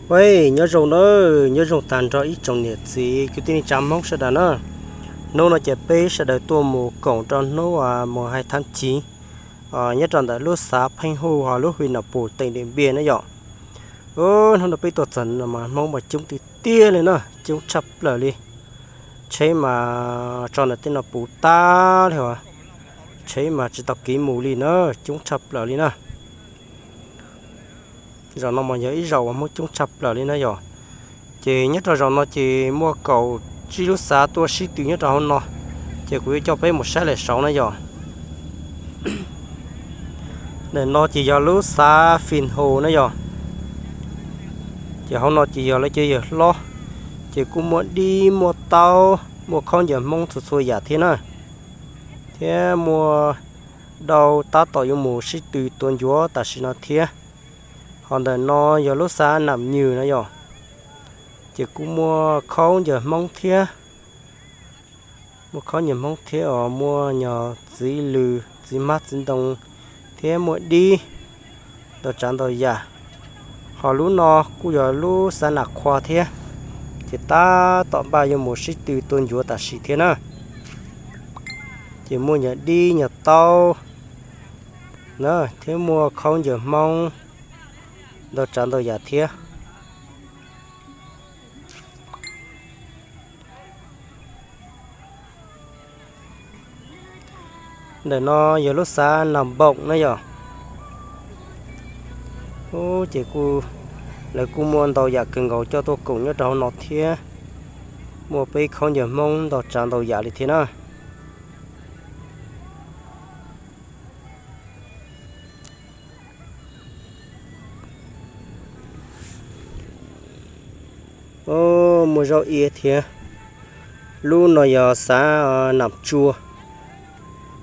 Ua, nyob zoo na, nyob zoo tag nrho ib tsoom niam txiv kwv tij neej tsa Hmoob sawv daws na. Hnub no ces peb sawv daws tuaj mus koom rau hnub mus hais thab civ nyob rau ntawm lub xav Pheej Hu hos lub hwm Nam Pus teem Diam Npiaj na yom. Hnub no peb tuaj txog no mas Hmoob mas coob tiag tiag li na, coob tshaj plaws li. Tsheb mas tso ntawm tej no puv tag li os, tsheb mas tsis tau kev mus li na, coob tshaj plaws li na. Zaum no mas yog ib zaum uas Hmoob coob tshaj plaws li na yom. Ces nyob rau zaum no ces muaj kaum tsib lub xav tuaj sib tw nyob rau hauv no, ces kuv yuav coj peb mus saib lawm saud na yom. Ntawm no ces yog lub xav Phim Hus na yom. Ces hauv no ces yog lawv cov yawg hlob, ces kuj muaj dib muaj taub muaj khaub ncaws Hmoob txhua txhua yam thiab na, thiab muaj dau tab tom yuav mus sib tw tuav ncuav tam sim no thiab. Ho ntawm no yog lub xav Nam Nywg na yom, ces kuj muaj khaub ncaws Hmoob thiab, muaj khaub ncaws Hmoob thiab os, muaj nyog txiv lws txiv hmab txiv ntoo thiab muaj dib ntau tsav ntau yam. Ho lub no kuj yog lub xav Nam Khua thiab, ces tab tom npaj yuav mus sib tw tuav ncuav tam sim thiab na. Ces muaj nyog dib nyog taub na, thiab muaj khaub ncaws Hmoob ntau tsav ntau yam thiab. Ntawm no yog lub xav Nam Npoom na yom. Ub, ces kuj, lawv kuj muaj ntau yam kawg nkaus coj tuaj koom nyob rau hauv no thiab. Muaj peb khaub ncaws Hmoob ntau tsav ntau yam li thiab na. Ub, muaj zaub iab thiab. Lub no yog xav Nam Tsua.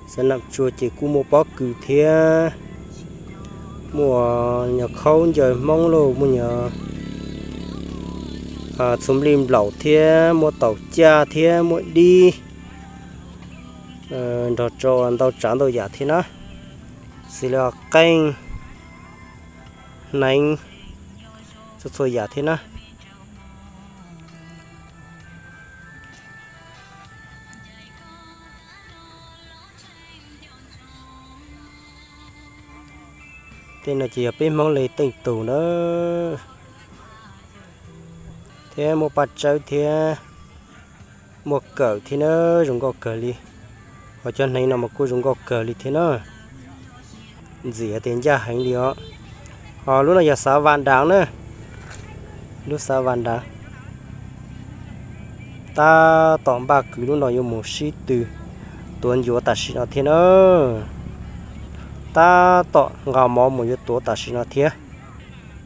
Xav Nam Tsua ces kuj muaj pob kws thiab, muaj nyog khaub ncaws Hmoob lauj, muaj nyog txhuv nplij nplaum thiab, muaj taum caj thiab, muaj dib nrog rau ntau tsav ntau yam thiab na. Xws li qeej, hneev, txhua txhua yam thiab na. Tej no ces yog peb Hmoob li teej tug na, thiab muaj paj tsawb thiab, muaj kawm thiab na, zoo nkauj kawg li. Ho cov hneev no mas kuj zoo nkauj kawg li thiab na. Ntxim hais tias ncaj heev li os. Ho lub no yog xav Vam Dav na. Lub xav Vam Dav tab tom npaj kwv lub no yuav mus sib tw tuav ncuav tam sim no thiab na. Tab tom nqa mov mus yuav tuav tam sim no thiab.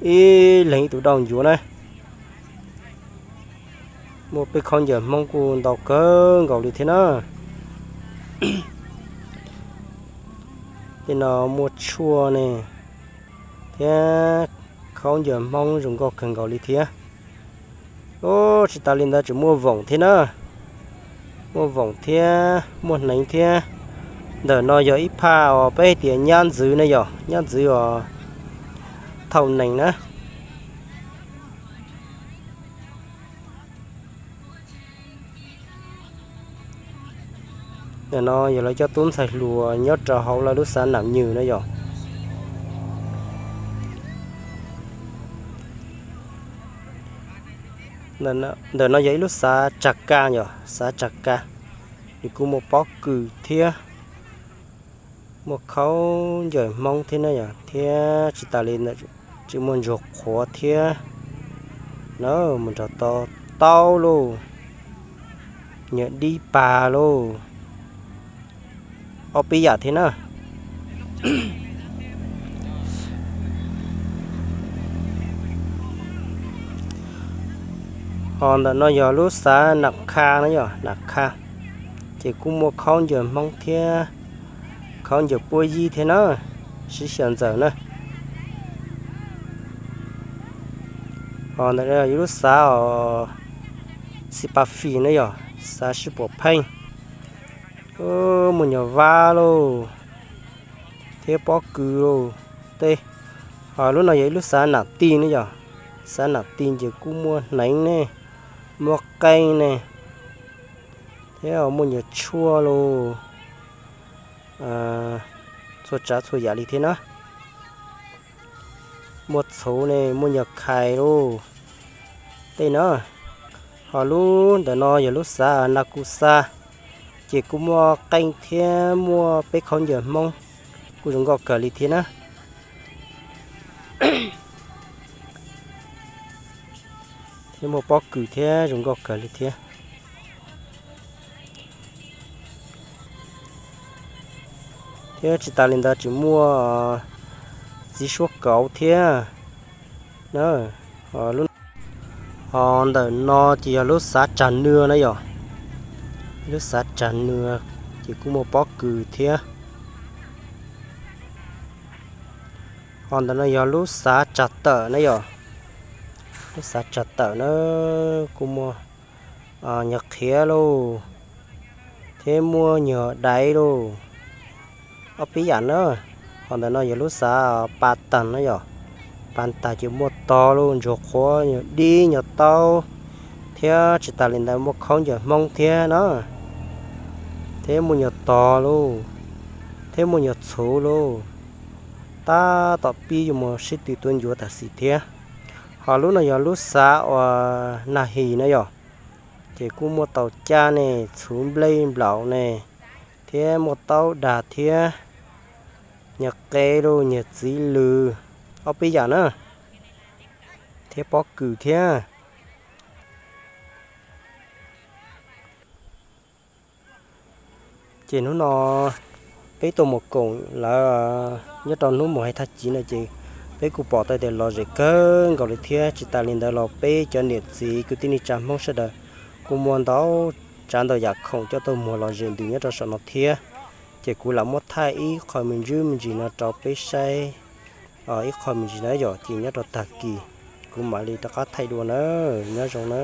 Ib leeg ib tug dauj ncuav na. Muaj peb khaub ncaws Hmoob kuj ntau kawg nkaus li thiab na. Tej no muaj tshuaj ne, thiab khaub ncaws Hmoob zoo nkauj kawg nkaus li thiab. Ub, tsis tas li ntawd tseem muaj voom thiab na. Muaj voom thiab muaj hneev thiab. Ntawm no yog ib phaj uas peb hais tias nyab ntxwv na yom, nyab ntxwv uas thaum nees na. Ntawm no yog lawv cov tub ntxhais hluas nyob rau hauv lawv lub xav Nam Nywg na yom. Ntawm no yog ib lub xav Tsag Ka yom, xav Tsag Ka. Nws kuj muaj pob kws thiab, muaj khaub ncaws Hmoob thiab na yom, thiab tsis tas li ntawd tseem muaj ntsuag qhuav thiab na, mus nrog rau taub lauj, nyuag dib pag lauj, ob peb yam thiab na. Ho ntawm no yog lub xav Nam Kha na yom, Nam Kha, ces kuj muaj khaub ncaws Hmoob thiab, khaub ncaws puab yib thiab na, sib xyaw ntxaws na. Ho ntawm no yog lub xav os, Xi Pa Fis na yom, xav sib puam pheej, muaj nyuag vab lauj, thiab pob kws lauj, tej. Ho lub no yog ib lub xav Nam Tij na yom, Xav nam ti ces kuj muaj hneev ne, muaj qeej ne, thiab muaj nyuag tshuaj lauj, txhua tsav txhua yam li thiab na. Muaj txhuv ne, muaj nyuag khais lauj tej na. Ho lub ntawm no yog lub xav na kuj xa, ces kuj muaj qeej thiab muaj peb khaub ncaws Hmoob, kuj zoo nkauj kawg li thiab na. Thiab muaj pob kws thiab zoo nkauj kawg li thiab. Thiab tsis tas li ntawd tseem muaj txiv suab kauv thiab na. Ho ntawm no ces yog lub xav tsag nwa na yom, lub xav tsag nwa ces kuj muaj pob kws thiab. Ho ntawm no yog lub xav tsag tawm na yom, lub xav tsag tawm na kuj muaj nyuag qhiav lauj, thiab muaj nyuag daiv lauj, ob peb yam na. Ho ntawm no yog lub xav pas tag na yom, pas tag ces muaj tog lauj, ntsuag qhuav, nyuag dib nyuag taub, thiab tsis tas li ntawd muaj khaub ncaws Hmoob thiab na, thiab muaj nyuag tog lauj, thiab muaj nyuag txhuv lauj. Tab tom pib yuav mus sib tw tuav ncuav tam sim thiab. Ho lub no yog lub xav uas nag his na yom, ces kuj muaj tau caj ne, txhuv nplej nplaum ne, thiab muaj taub dag thiab, nyuag qe lauj, nyuag txiv lws, ob peb yam na, thiab pob kws thiab. Ces hnub no peb tuaj mus koom lawv nyob rau hnub mus hais thaj civ no ces peb kuj pom tau tias lom zem kawg nkaus li thiab. Tsis tas li ntawd los peb cov niam txiv kwv tij neej tsa Hmoob sawv daws kuj muaj ntau tsav ntau yam khoom coj tuaj muag lom zem ntws nyob rau saum no thiab. Ces kuv lam muab thaij ib qho me ntsis me ntsis no rau peb saib ib qho me ntsis na yom, ces nyob rau tag kis kuv mam li rov qab thaij dua na. Nyob zoo na.